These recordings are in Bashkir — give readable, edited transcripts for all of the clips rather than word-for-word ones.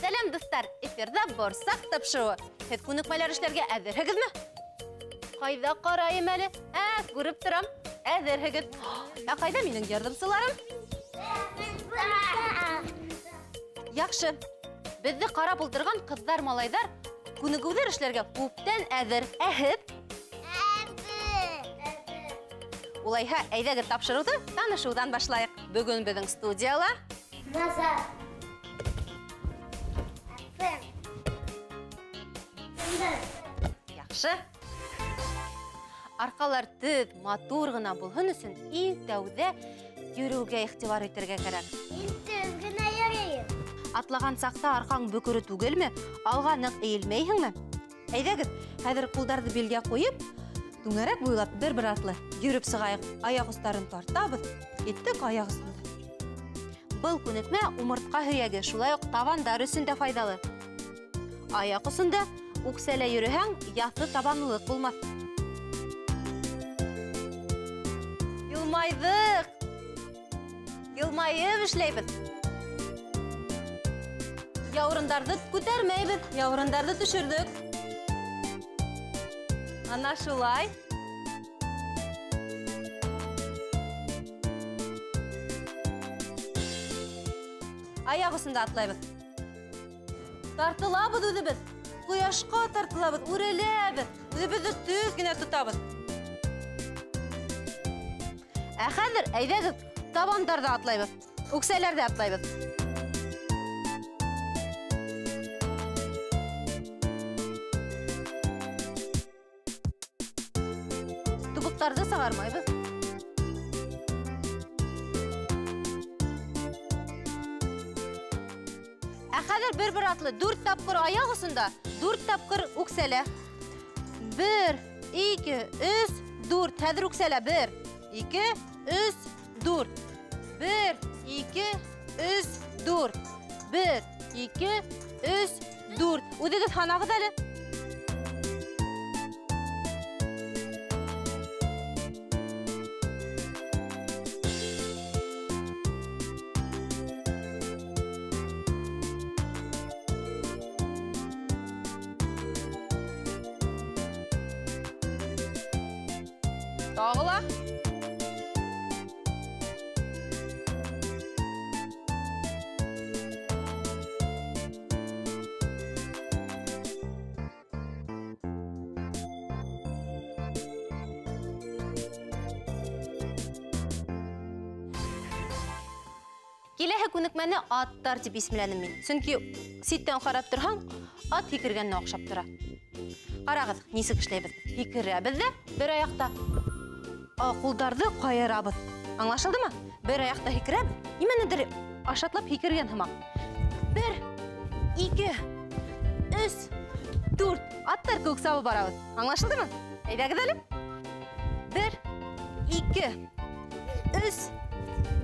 Сәләм, дуҫтар! Эфирҙа Борсаҡ тапшырыуы. Һеҙ күнекмәләр эшләргә әҙерһегеҙме? Ҡайҙа ҡарайым әле? Ә, күреп торам. Әҙерһегеҙ. Ә ҡайҙа минең ярҙамсыларым? Яҡшы. Беҙҙе ҡарап ултырған ҡыҙҙар, малайҙар күнегеүҙәр эшләргә күптән әҙер. Ә һеҙ? Әҙер. Улайһа, әйҙәгеҙ тапшырыуҙы танышыуҙан башлайыҡ. Бөгөн беҙҙең студияла Назар. Арсен. Яҡшы. Арҡалар төҙ, матур ғына булһын өсөн иң тәүҙә йөрөүгә иғтибар итергә кәрәк. Мин төҙ генә йөрөйөм. Атлаған саҡта арҡаң бөкөрө түгелме? Алға ныҡ эйелмәйһеңме? Әйҙәгеҙ, хәҙер ҡулдарҙы билгә ҡуйып, түңәрәк буйлап бер-бер артлы йөрөп сығайыҡ. Аяҡ остарын тартабыҙ, киттек аяҡ өҫтөндә. Был күнекмә умыртҡа һөйәге, шулай уҡ табандар өсөн дә файҙалы. Аяҡ осонда үксәлә йөрөһәң, яҫы табанлылыҡ булмаҫ. Йылмайҙыҡ. Йылмайып эшләйбеҙ. Яурындарҙы күтәрмәйбеҙ, яурындарҙы төшөрҙөк. Ана шулай. Аяҡ осонда атлайбыҙ. Тартылабыҙ үҙебеҙ. Ҡояшҡа тартылабыҙ, үреләбеҙ. Үҙебеҙҙе төҙ генә тотабыҙ. Ә хәҙер әйҙәгеҙ табандарҙа атлайбыҙ, үксәләрҙә атлайбыҙ. Тубыҡтарҙы сығармайбыҙ. Ә хәҙер бер-бер атлы дүрт тапҡыр аяҡ осонда, дүрт тапҡыр үксәлә. 1, 2, 3, 4. Хәҙер үксәлә. 1, 2, 3, 4. 1, 2, 3, 4. 1, 2, 3, 4. Үҙегеҙ һанағыҙ әле. Тағы ла. Киләһе күнекмәне аттар тип исемләнем мин. Сөнки ситтән ҡарап торһаң, ат һикергәненә оҡшап тора. Ҡарағыҙ, нисек эшләйбеҙ? Һикерәбеҙ ҙә бер аяҡта. Ҡулдарҙы ҡайырабыҙ. Аңлашылдымы? Бер аяҡта һикерәбеҙ. Нимәнелер ашатлап һикергән һымаҡ. 1, 2, 3, 4. Аттар кеүек сабып барабыҙ. Аңлашылдымы? Әйҙәгеҙ әле. 1, 2, 3,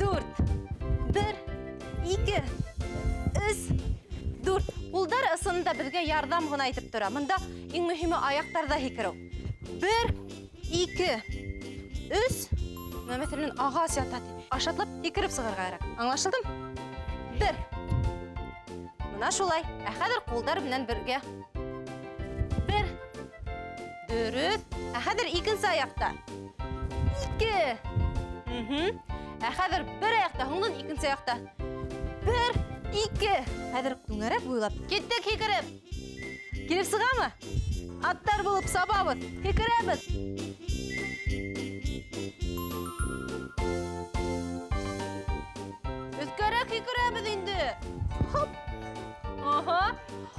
4. 1, 2, 3, 4. Ҡулдар ысынында беҙгә ярҙам ғына итеп тора. Бында иң мөһиме аяҡтарҙа һикереү. 1, 2, 3. Бына, мәҫәлән, ағас ята ти. Ашатлап һикереп сығырға кәрәк. Аңлашылдымы? 1. Бына шулай. Ә хәҙер ҡулдар менән бергә. 1. Дөрөҫ. Ә хәҙер икенсе аяҡта. 2. Ә хәҙер бер аяҡта, һуңынан икенсе аяҡта. 1, 2. Хәҙер түңәрәк буйлап киттек һикереп. Килеп сығамы? Аттар булып сабабыҙ, һикерәбеҙ. Өҫкәрәк һикерәбеҙ инде. Хоп. Аһа.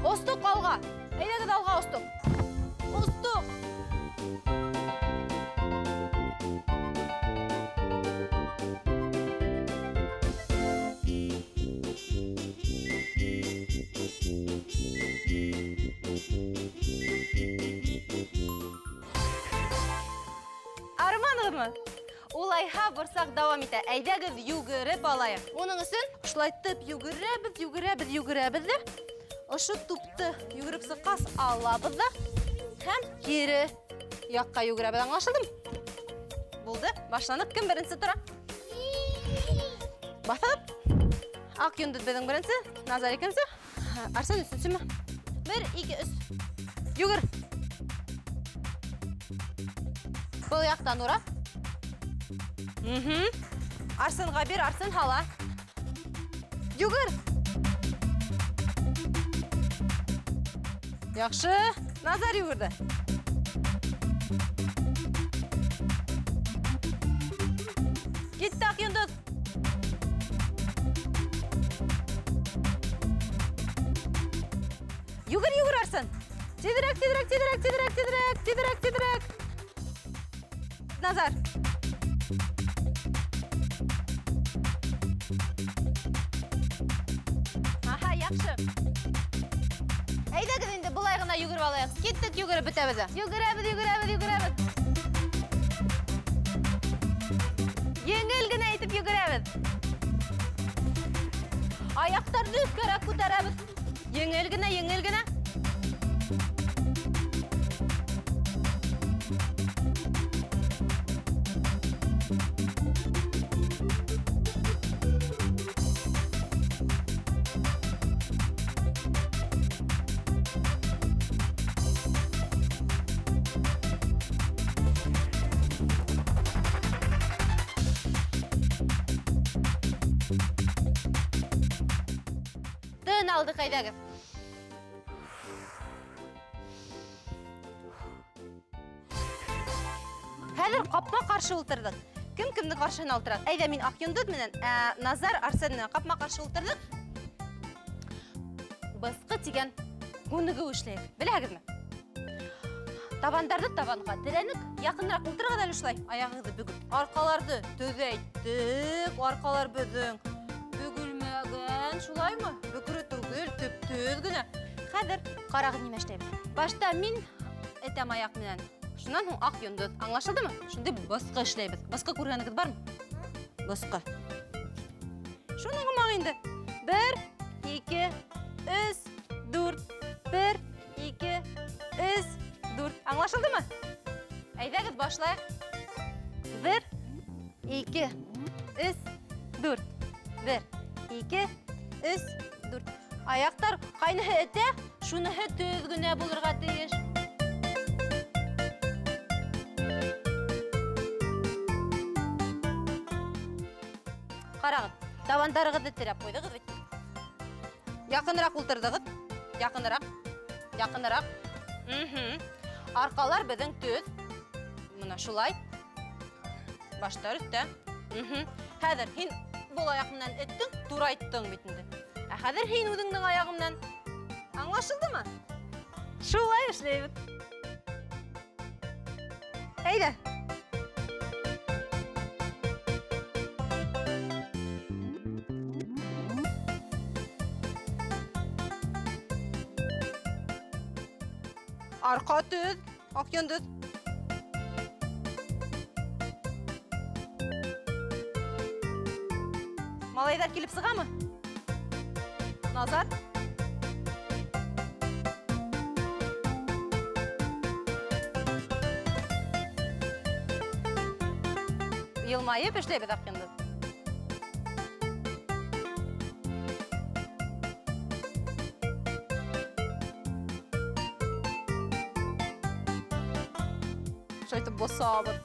Остоҡ алға. Әйҙәгеҙ алға остоҡ. Остоҡ. Арыманығыҙмы? Улайһа борсаҡ дауам итә. Әйҙәгеҙ йүгереп алайыҡ. Уның өсөн шулайтып йүгерәбеҙ, йүгерәбеҙ, йүгерәбеҙ ҙә ошо тупты йүгереп сыҡҡас алабыҙ ҙа һәм кире яҡҡа йүгерәбеҙ. Аңлашылдымы? Булды. Башланыҡ. Кем беренсе тора? Баҫып. Аҡ йондоҙ беҙҙең беренсе, Назар икенсе. Арсен өсөнсөмө? 1, 2, 3. Йүгер. Был яҡтан ура. Арсенға бир, Арсен һала. Йүгер. Яҡшы. Назар йүгерҙе. Китте Аҡ йондоҙ. Йүгер, йүгер, Арсен. Тиҙерәк, тиҙерәк, тиҙерәк, тиҙерәк, тиҙерәк, тиҙерәк, тиҙерәк. Назар. Аһа, яҡшы. Әйҙәгеҙ инде былай ғына йүгереп алайыҡ. Киттек, йүгереп бөтәбеҙ. Йүгерәбеҙ, йүгерәбеҙ, йүгерәбеҙ. Еңел генә итеп йүгерәбеҙ. Аяҡтарҙы өҫкәрәк күтәрәбеҙ. Еңел генә, еңел генә. Тын алдыҡ, әйҙәгеҙ. Хәҙер ҡапма-ҡаршы ултырҙыҡ. Кем кемдең ҡаршыһына ултыра? Әйҙә, мин Аҡ йондоҙ менән, ә Назар Арсен менән ҡапма-ҡаршы ултырҙыҡ. Бысҡы тигән күнегеү эшләйек. Беләһегеҙме? Табандарҙы табанға терәнек, яҡыныраҡ ултырығыҙ әле шулай, аяғығыҙҙы бөгөп. Арҡаларҙы төҙәйттек, арҡалар беҙҙең бөгөлмәгән, шулаймы? Бөкрө түгел, төп-төҙ генә. Хәҙер ҡарағыҙ нимә эшләйбеҙ. Башта мин этәм аяҡ менән. Шунан һуң Аҡ йондоҙ. Аңлашылдымы? Шундай бысҡы эшләйбеҙ. Бысҡы күргәнегеҙ бармы? Бысҡы. Шуның һымаҡ инде. 1, 2, 3, 4. 1, 2, 3, 4. Аңлашылдымы? Әйҙәгеҙ, башлайыҡ. 1, 2, 3, 4. 1, 2, 3, 4. Аяҡтар ҡайныһы этә, шуныһы төҙ генә булырға тейеш. Ҡарағыҙ, табандарығыҙҙы терәп ҡуйҙығыҙ бит. Яҡыныраҡ ултырҙығыҙ. Яҡыныраҡ, яҡыныраҡ. Арҡалар беҙҙең төҙ. Мына шулай. Баштар өҫтә. Хәҙер һин был аяҡ менән эттең, турайттың бит инде. Ә хәҙер һин үҙеңдең аяғың менән. Аңлашылдымы? Шулай эшләйбеҙ. Әйҙә. Арҡа төҙ, Аҡ йондоҙ. Малайҙар килеп сығамы? Назар? Йылмайып эшләйбеҙ, Аҡ йондоҙ. Шулайтып босабыҙ.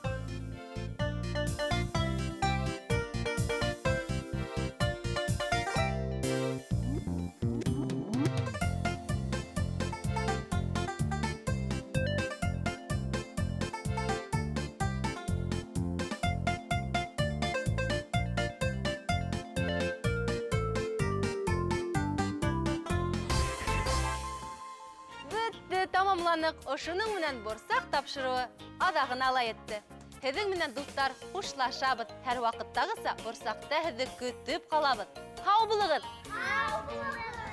Бөттө, тамамланыҡ. Ошоноң менән борсаҡ тапшырыуы аҙағына ла етте. Һеҙҙең менән, дуҫтар, хушлашабыҙ. Һәр ваҡыттағыса борсаҡта һеҙҙе көтөп ҡалабыҙ. Һау булығыҙ! Һау булығыҙ!